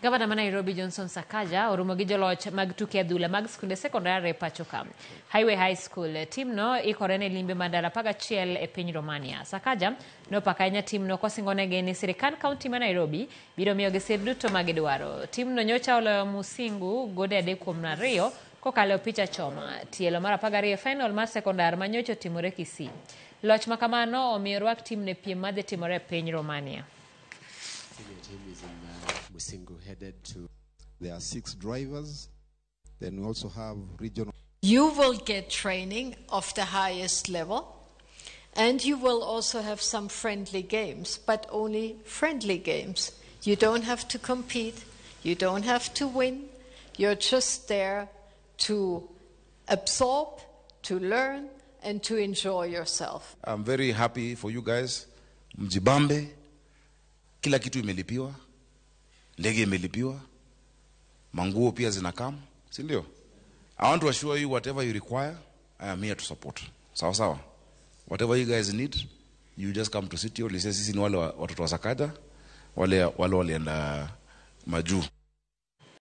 Gavana ma Nairobi Johnson Sakaja oromo gi joloch mag tuke adhula mag skunde sekondar e pacho ka. Highway High School, timno ikore ne limbe mar ndalo 11 e piny Romania. Sakaja nopako ahinya timno kosingonegi ni sirikand kaunti ma Nairobi biro miyogi sir duto ma gidwaro. Timno nyocha oloyo Musingu gode 3-2 kokalo e opich achoma. Tielo mar 12 e final mar sekondar ma nyocha otimore Kisii. Loch ma kamano omiyo orwak timno e piem madhi timore e piny Romania. Senior team is in Musingu headed to. There are 6 drivers. Then we also have regional. You will get training of the highest level, and you will also have some friendly games, but only friendly games. You don't have to compete, you don't have to win, you're just there to absorb, to learn, and to enjoy yourself. I'm very happy for you guys. Mjibambe, kila kitu imelipiwa, ndege imelipiwa, manguo pia zinakam, si ndio? I want to assure you whatever you require, I am here to support. Sawa sawa. Whatever you guys need, you just come to City Hall. Sisi ni wale watoto wa Sakaja, wale walienda majuu.